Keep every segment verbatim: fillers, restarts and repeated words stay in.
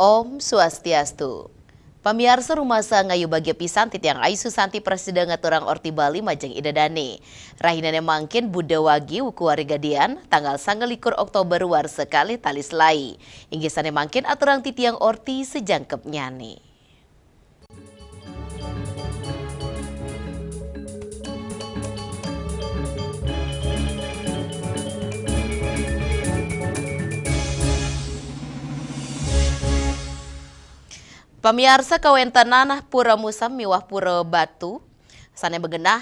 Om Swastiastu. Pamiarsa, rumasa ngayu bagia pisan titiang Ayu Susanti prasida ngaturang orti Bali majeng Ida Dane. Rahinane mangkin Buda Wage wuku warga Gadian, tanggal sanga likur Oktober warsa kalih tali selae. Inggih sane mangkin aturang titiang orti sajangkepnyane. Pamiarsa, kawentenan Pura Musem miwah Pura Batu sane magenah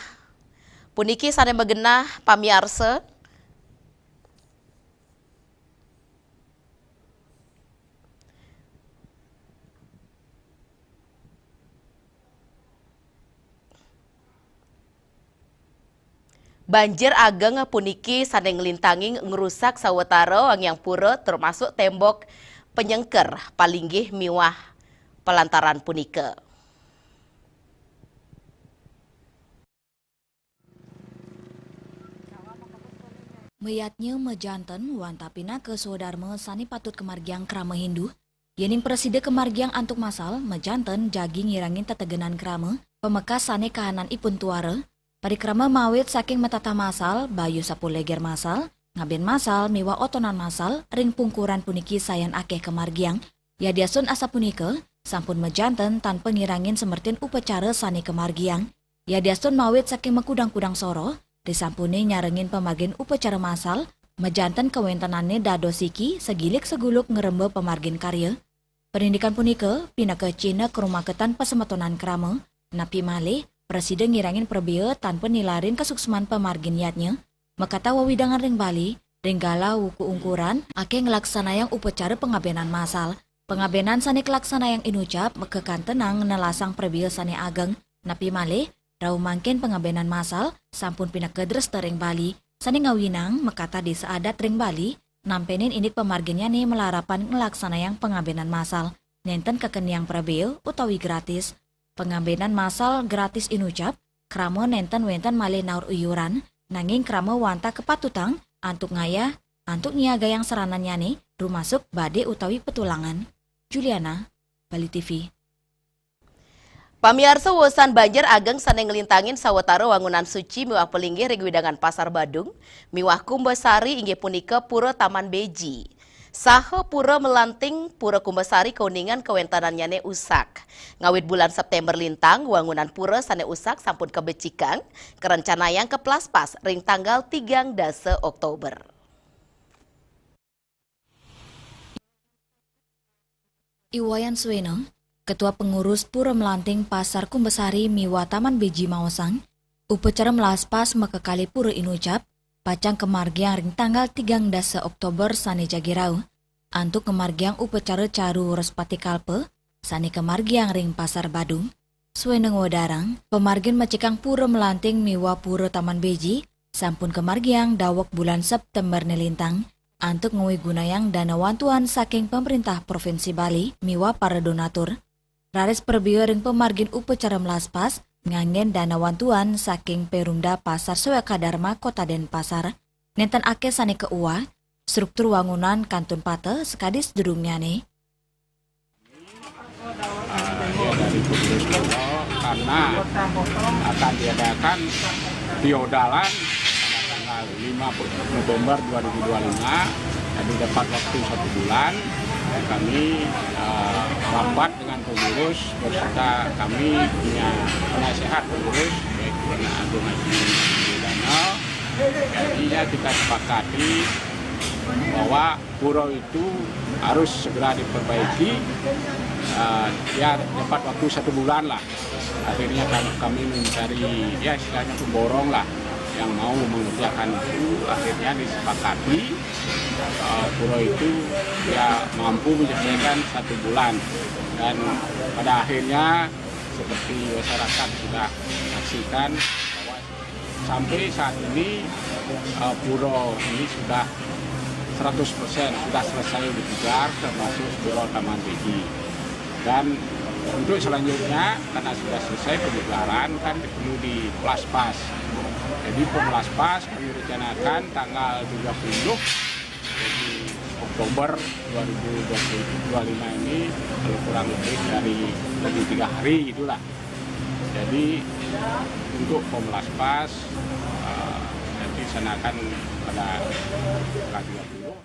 puniki sane magenah pamiarsa. Banjir ageng puniki sane nglintanging ngrusak sawetara wangiang pura, termasuk tembok penyengker palinggih miwah pelantaran punika. Mayadnya majanten wantah pinaka swadarma sane patut kamargiang krama Hindu, yening prasida kamargiang antuk masal, majanten jagi ngirangin tetegenan krama, pamekas sane kahanan ipun tuara, parikrama mawit saking matatah masal, bayu sapuleger masal, ngaben masal miwah otonan masal ring pungkuran puniki sayan akeh kamargiang, yadiastun asapunika, sampun majanten tanpa ngirangin semertin upacara sane kamargiang. Yadiastun mawit saking makudang-kudang soroh, risampune nyarengin pamargin upacara masal, majanten kawentenane dados siki sagilik saguluk ngremba pamargin karya. Panindikan punika pinaka cihna karumaketan pasemetonan krama, napi malih prasida ngirangin prabea tanpa nilarin kasuksman pamargin yadnya, makatah wewidangan ring Bali, ring galah wuku ungkuran, akeh nglaksanayang upacara pangabenan masal. Pangabenan sane kalaksanayang inucap makakantenang nelasang prabea sane ageng, napi malih, rauh mangkin pangabenan masal sampun pinaka dresta ring Bali, sane ngawinang makatah desa adat ring Bali, nampenin indik pamarginnyane malarapan nglaksanayang pangabenan masal, nenten kakeniang prabea utawi gratis. Pangabenan masal gratis inucap, krama nenten wenten malih naur iuran, nanging krama wantah kapatutang antuk ngayah, antuk nyiagayang saranannyane, rumasuk bade utawi petulangan. Juliana, Bali T V. Pamiarsa, wusan banjir ageng sane nglintangin sawatara wangunan suci miwah palinggih ring wewidangan Pasar Badung miwah Kumbasari, inggih punika Pura Taman Beji saha Pura Melanting, Pura Kumbasari, kauningan kawentenannyane usak. Ngawit bulan September lintang, wangunan pura sane usak sampun kabecikang, karencanayang kaplaspas ring tanggal tigang dasa Oktober. I Wayan Suwena, Ketua Pengurus Pura Melanting Pasar Kumbasari miwah Taman Beji, maosang, upacara mlaspas makakali pura inucap pacang kamargiang ring tanggal tigang dasa Oktober sane jagi rauh, antuk ngamargiang upacara caru Wrespati Kalpa sane kamargiang ring Pasar Badung. Suwena ngwedarang, pamargin macikang Pura Melanting miwah Pura Taman Beji sampun kamargiang daweg bulan Septemberne lintang, antuk ngwigunayang dana wantuan saking Pamrintah Provinsi Bali miwah para donatur. Raris prabea ring pamargin upacara mlaspas nganggen dana wantuan saking Perumda Pasar Sweka Dharma Kota Denpasar. Nenten akeh sane kauwah, struktur wangunan kantun pateh sakadi sadurungnyane. Ah, ya, dari Pura karena akan diadakan piodalan pada tanggal lima November dua ribu dua puluh lima. Jadi dapat waktu satu bulan, kami, eh, rapat dengan pengurus beserta kami punya penasehat pengurus, baik Purana Agung Haji Daniel. Jadinya kita sepakati bahwa pura itu harus segera diperbaiki, eh, ya, tepat waktu satu bulan lah. Akhirnya kami, kami mencari, ya, istilahnya pemborong lah, yang mau mengerjakan itu. Akhirnya disepakati, eh, pura itu, ya, mampu menyelesaikan satu bulan. Dan pada akhirnya, seperti masyarakat sudah saksikan, bahwa sampai saat ini, eh, pura ini sudah seratus persen sudah selesai dipugar, termasuk pura Taman Beji. Dan untuk selanjutnya, karena sudah selesai pemugaran, kan perlu diplaspas. Jadi, pemlaspas kami rencanakan tanggal tiga puluh, jadi, Oktober dua ribu dua puluh lima ini, kalau kurang lebih dari, lebih tiga hari gitulah. Jadi untuk Komlaspas, eh, nanti sana akan pada tanggal tiga puluh.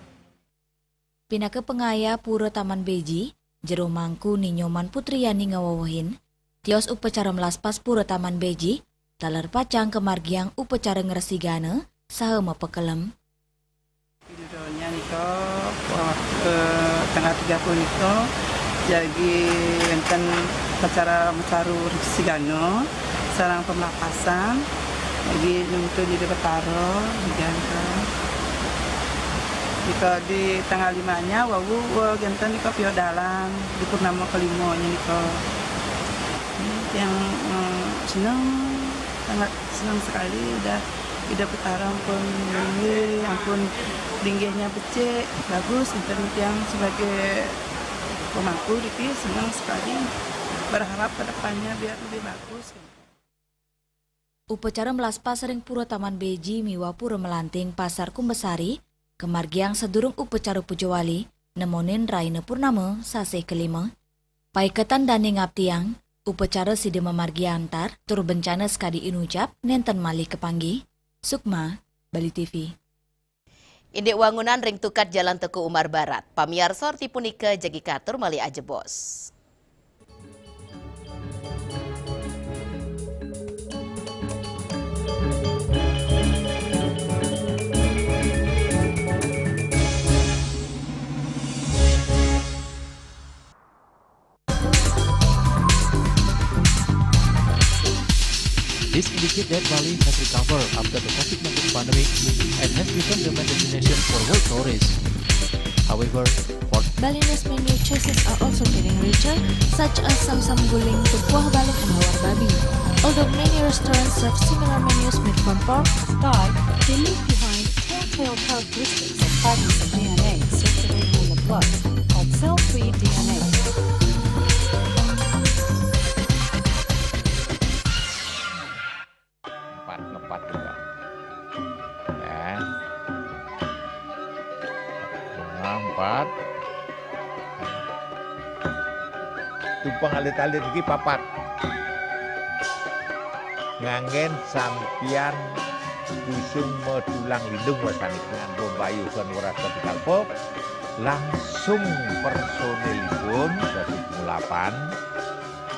Pinaka pangayah Pura Taman Beji, Jero Mangku Ni Nyoman Putriani ngawewehin, tios upacara melaspas Pura Taman Beji, taler pacang kamargiang upacara ngresigana saha mapakelem. Judulnya nika, eh, tanggal tiga puluh nika, jagi wenten acara macaru sigana, sareng pemelapasan, jagi nuntun Ida Betara, jagi nika. Nika di tanggal lima nya, wau, eh, wenten nika piodalan, di purnama kelima nya nika. Yang, eh, senang, sangat senang sekali dah. Ida Petara ampun linggih, ampun linggihnya becik, bagus, enten tiang sebagai pemangku niki senang sekali, berharap ke depannya biar lebih bagus. Upacara melaspas ring Pura Taman Beji miwah Pura Melanting Pasar Kumbasari, kamargiang sadurung upacara puja wali, nemonin raina purnama sasih kelima. Paiketan dane ngaptiang, upacara sida mamargi antar, tur bencana sakadi inucap nenten malih kapanggih. Sukma, Bali T V. Indik wangunan ring tukad Jalan Teuku Umar Barat. Pamiarsa, orti punika jagi katur malih ajebos. This indicates that Bali has recovered after the COVID nineteen pandemic and has become the main destination for world tourists. However, for Balinese menu choices are also getting richer, such as samsam guling, tukuah balung, and lawar babi. Although many restaurants serve similar menus made from pork, Sky, they leave behind telltale characteristics of fragments of D N A circulating in the blood, called cell-free D N A. Empat, ngepat juga. Ya. Nah, empat. Tumpeng alit-alit iki papat. Nganggen sampian kusung metulang lindung wasanik dengan bombayu kan weras ketika pop, langsung personilipun dadi pengulapan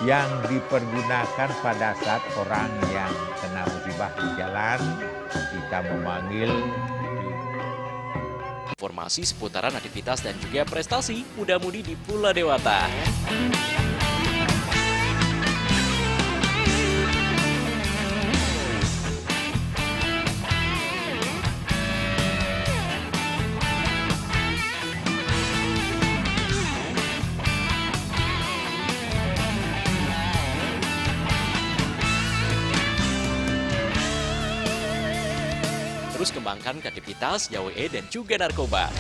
yang dipergunakan pada saat orang yang kena musibah di jalan, kita memanggil. Informasi seputaran aktivitas dan juga prestasi muda-mudi di Pula Dewata. Terus kembangkan kreativitas, jauh E dan juga narkoba.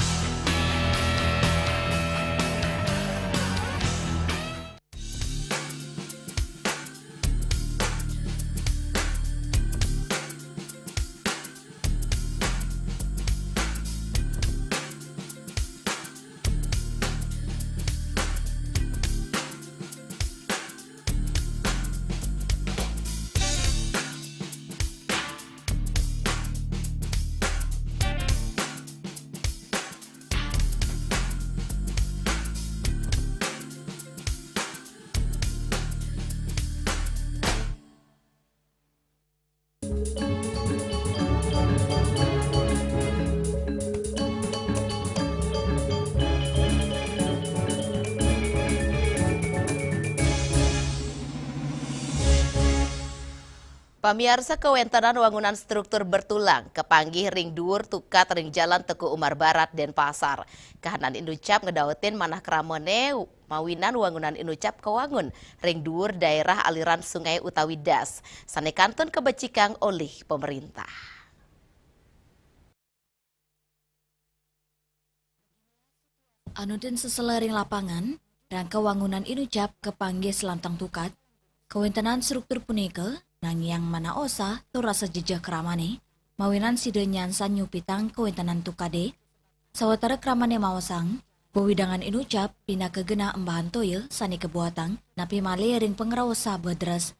Pamiarsa, kawentenan wangunan struktur bertulang kapanggih ring duur tukad ring Jalan Teuku Umar Barat, Denpasar. Kahanan inucap ngedautin manah kramane mawinan wangunan inucap kawangun ring duur daerah aliran sungai utawi das, sane kantun kabecikang olih pemerintah. Anutin sesela ring lapangan, rangka wangunan inucap kapanggih selantang tukad. Kawentenan struktur punika nangiang manah osah tur rasa jejeh kramane, mawinan sida nyansan nyupitang kawentenan tukade, Sawatara kramane maosang, wewidangan inucap pinaka genah embahan toya sane kabuatang, napi malih ring pangrauh saha badras.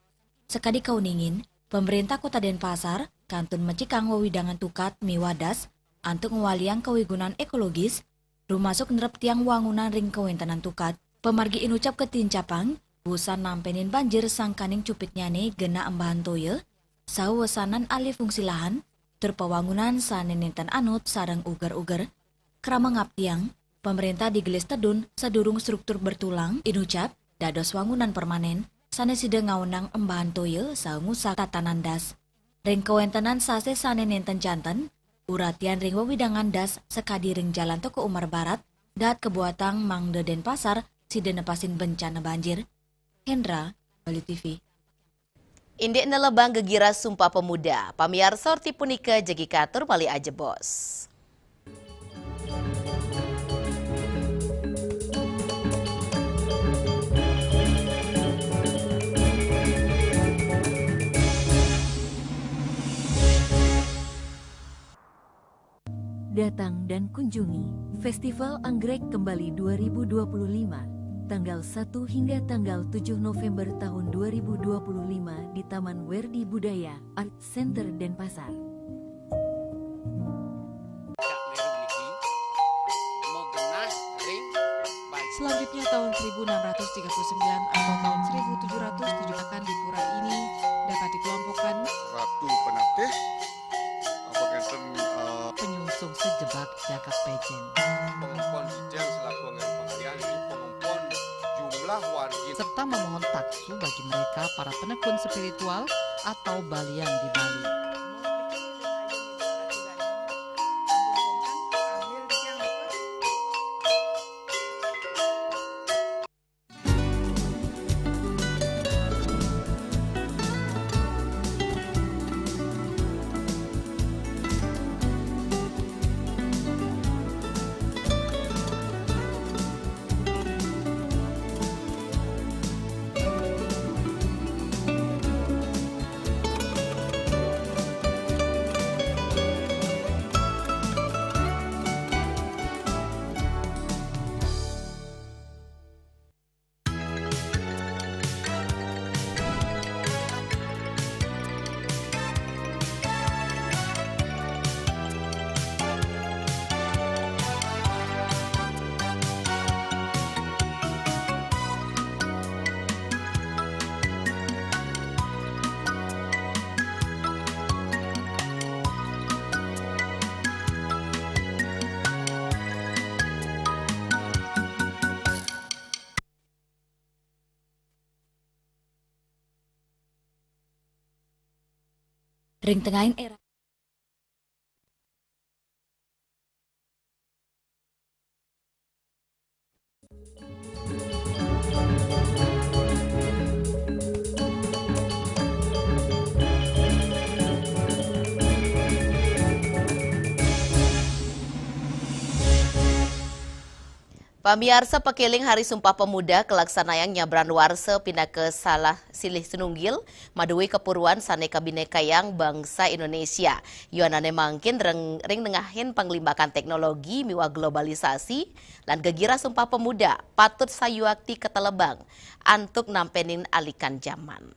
Sakadi kauningin, Pamrentah Kota Denpasar kantun mecikang wewidangan tukad miwah das antuk ngwaliang kawigunan ekologis, rumasuk nreptiang wangunan ring kawentenan tukad. Pamargi inucap katincapang, wusan nampenin banjir sangkaning cupitnyane genah embahan toya, saha wesanan alih fungsi lahan, tur pawangunan sane nenten anut sareng uger-uger. Krama ngaptiang, pamrentah digelis tedun sadurung struktur bertulang inucap dados wangunan permanen, sane sida ngaonang embahan toya saha ngusak tatanan das. Ring kawentenan sasih sane nenten janten, uratian ring wewidangan das sakadi ring Jalan Teuku Umar Barat, dahat kabuatang mangda Denpasar sida nepasin bencana banjir. Hendra, Bali T V. Indik nelebang gegira Sumpah Pemuda, pamiarsa orti punika jagi katur malih ajebos. Datang dan kunjungi Festival Anggrek Kembali dua ribu dua puluh lima, tanggal satu hingga tanggal tujuh November tahun dua ribu dua puluh lima di Taman Werdi Budaya Art Center Denpasar. Selanjutnya, tahun seribu enam ratus tiga puluh sembilan atau tahun seribu tujuh ratus tujuh akan di pura ini dapat dikelompokkan Ratu Penatih, apa ngenten, eh, penyungsung sejebak jagat pejen. Pengempon sicen selaku anggaran pengalian di pengempon jumlah wargi serta memohon taksu bagi mereka para penekun spiritual atau balian di Bali. Ring tengahing era Pamiarsa, pakeling Hari Sumpah Pemuda kalaksanayang nyabran warsa pinaka salah silih sinunggil madue kapuruan sane kabinekayang bangsa Indonesia. Yowanane mangkin reng-, ring nengahin panglimbakan teknologi miwah globalisasi lan gegira Sumpah Pemuda patut sayuakti katelebang antuk nampenin alikan jaman.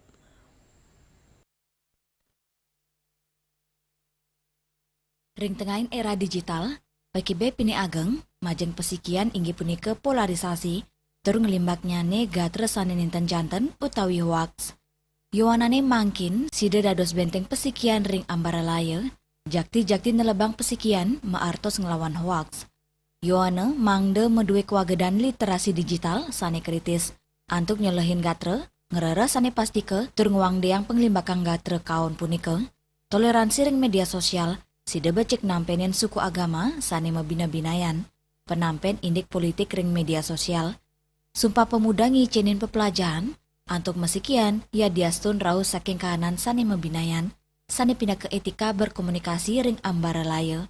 Ring tengahing era digital, pakibe pinih ageng majeng pasikian inggih punika polarisasi, tur nglimbaknyane gatra sane nenten janten utawi hoaks. Yowanane mangkin sida dados benteng pasikian ring ambaralaya, jakti-jakti nelebang pasikian maartos nglawan hoaks. Yowana mangda madue kawagedan literasi digital sane kritis, antuk nyelehin gatra, ngrereh sane pastika, tur ngwangdeang panglimbakang gatra kaon punika. Toleransi ring media sosial, sida becik nampenin suku agama sane mabina-binayan, panampen indik politik ring media sosial. Sumpah Pemuda ngicenin peplajahan antuk masikian yadiastun rauh saking kahanan sane mabinayan, sane pinaka etika berkomunikasi ring ambaralaya.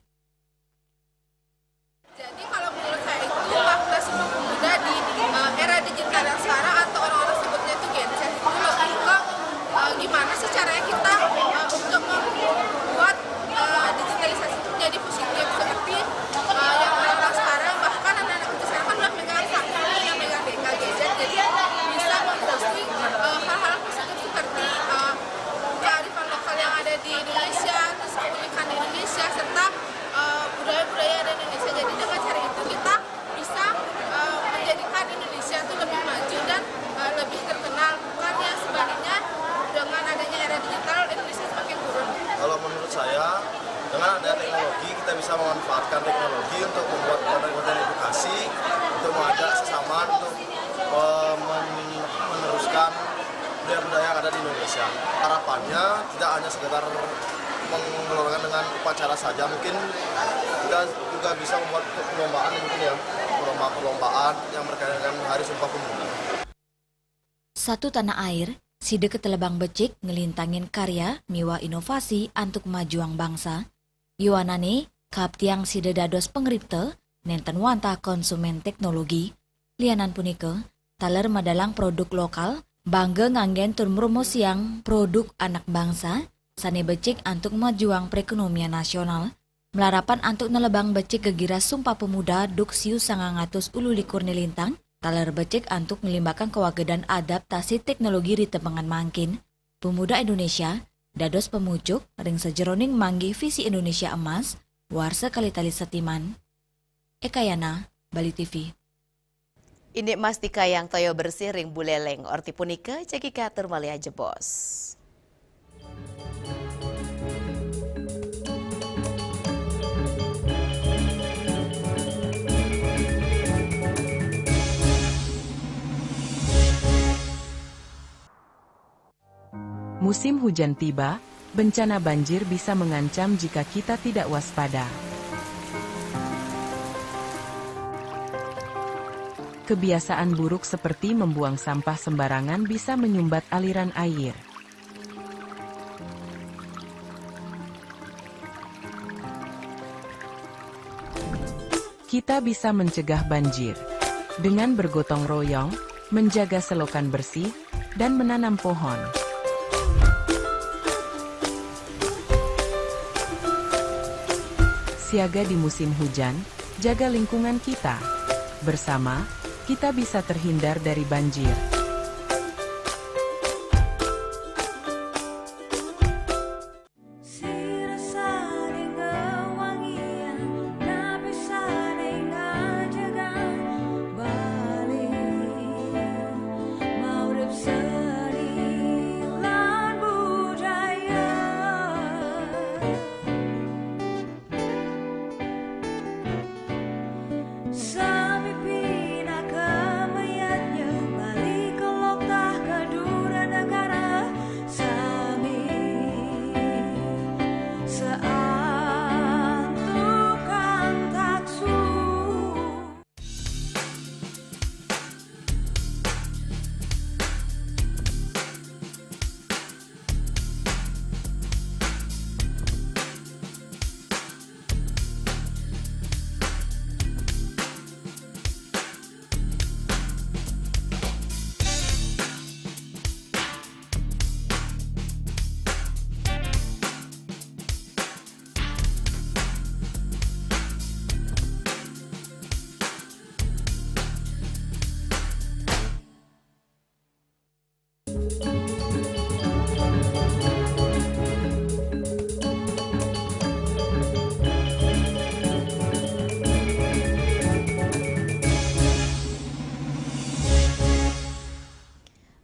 Jadi, kalau menurut saya itu makna Sumpah Pemuda di, eh, era digital yang sekarang atau orang-orang sebutnya itu Gen Z itu lebih ke, eh, gimana sih caranya kita, eh, untuk membuat, eh, digitalisasi itu menjadi positif seperti, eh, yang orang Bisa memanfaatkan teknologi untuk membuat konten-konten edukasi, untuk mengajak sesama untuk eh, men- meneruskan budaya-budaya yang ada di Indonesia. Harapannya tidak hanya sekedar menggelorkan dengan upacara saja, mungkin kita juga bisa membuat perlombaan, mungkin ya, perlombaan-perlombaan yang berkaitan dengan Hari Sumpah Pemuda. Satu tanah air, sida ketelebang becik ngelintangin karya miwah inovasi antuk majuang bangsa. Yuanane, kaaptiang sida dados pangripta, nenten wantah konsumen teknologi. Lianan punika, taler madalang produk lokal, bangga nganggen tur mrumosiang produk anak bangsa, sane becik antuk majuang perekonomian nasional. Mlarapan antuk nelebang becik gegiras Sumpah Pemuda duk siu sangang atus ulu likur nelintang, taler becik antuk nglimbakang kawagedan adaptasi teknologi ritepengan mangkin. Pemuda Indonesia dados pemucuk ring sajeroning manggih visi Indonesia Emas, warsa kalih tali setiman. Ekayana, Bali T V. Indik mastikayang toya bersih ring Buleleng, orti punika jagi katur malih ajebos. Musim hujan tiba, bencana banjir bisa mengancam jika kita tidak waspada. Kebiasaan buruk seperti membuang sampah sembarangan bisa menyumbat aliran air. Kita bisa mencegah banjir dengan bergotong royong, menjaga selokan bersih, dan menanam pohon. Siaga di musim hujan, jaga lingkungan kita. Bersama, kita bisa terhindar dari banjir.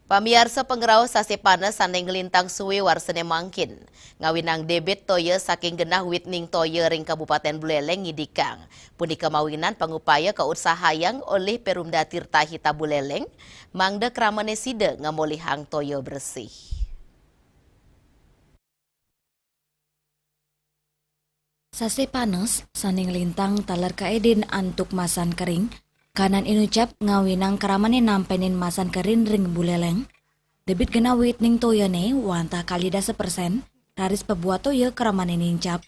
Pamiarsa pangrauh sasih panas sane nglintang suwe warsane mangkin. Ngawinang debit toya saking genah wit ning toya ring Kabupaten Buleleng ngidikang. Punika mawinan pangupaya kautsahayang olih Perumda Tirta Hita Buleleng, mangda kramane sida ngamolihang toya bersih. Sasih panas sane nglintang taler kaedin antuk masan kering, kanan inucap ngawinang kramane nampenin masan kering ring Buleleng. Debit genah wit ning toyane wantah kalih dasa persen, raris pabuat toya kramane nincap.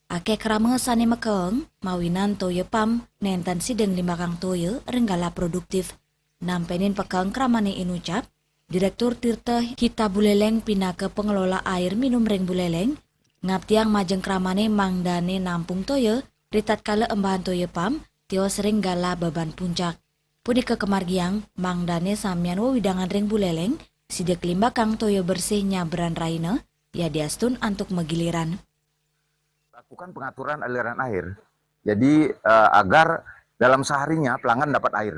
Akeh krama sane makaeng, mawinan toya pam nenten sida nglimbakang toya ring galah produktif. Nampenin pakaeng kramane inucap, Direktur Tirta Hita Buleleng pinaka pengelola air minum ring Buleleng, ngaptiang majeng kramane mangdane nampung toya, ritatkala embahan toya pam, tios ring galah beban puncak. Punika kamargiang, mangdane samian wewidangan ring Buleleng, sida klimbakang toya bersih nyabran raina, yadiastun antuk magiliran. Lakukan pengaturan aliran air. Jadi eh, agar dalam seharinya pelanggan dapat air.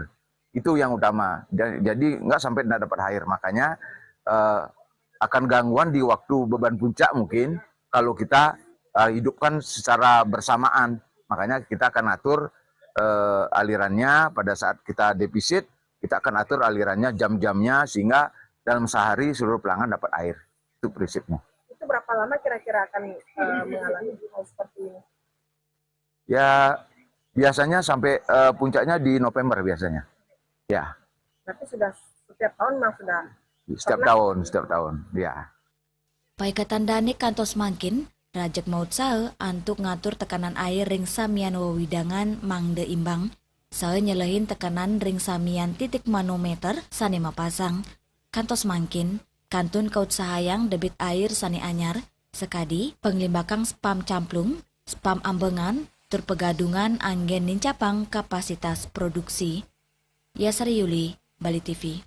Itu yang utama. Jadi nggak sampai tidak dapat air. Makanya eh, akan gangguan di waktu beban puncak mungkin kalau kita eh, hidupkan secara bersamaan. Makanya kita akan atur eh, alirannya pada saat kita defisit, kita akan atur alirannya jam-jamnya sehingga dalam sehari seluruh pelanggan dapat air. Itu prinsipnya. Itu berapa lama kira-kira akan uh, mengalami hal seperti ini? Ya, biasanya sampai uh, puncaknya di November biasanya. Ya. Berarti sudah setiap tahun memang sudah setiap tahun, setiap tahun. Ya. Paikatan Dani kantos mangkin rajeg mautsaha antuk ngatur tekanan air ring samian wewidangan mangda imbang, saha nyelehin tekanan ring samian titik manometer sane mapasang. Kantos mangkin, kantun kautsahayang debit air sane anyar, sakadi panglimbakang spam camplung, spam ambengan, tur pagadungan anggen nincapang kapasitas produksi. Yasari Yuli, Bali T V.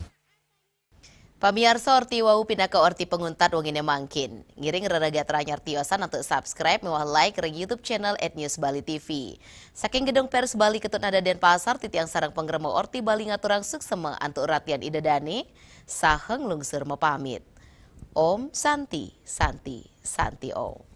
Pamiarsa, orti wau pinaka orti panguntat wengine mangkin. Ngiring rerega anyar tiosan antuk subscribe miwah like ring YouTube channel at News Bali T V. Saking Gedung Pers Bali Ketut Nada Denpasar, titiang sareng pangrema Orti Bali ngaturang suksema antuk ratian Ida Dane, saha nglungsur mapamit. Om Santi, Santi, Santi Om.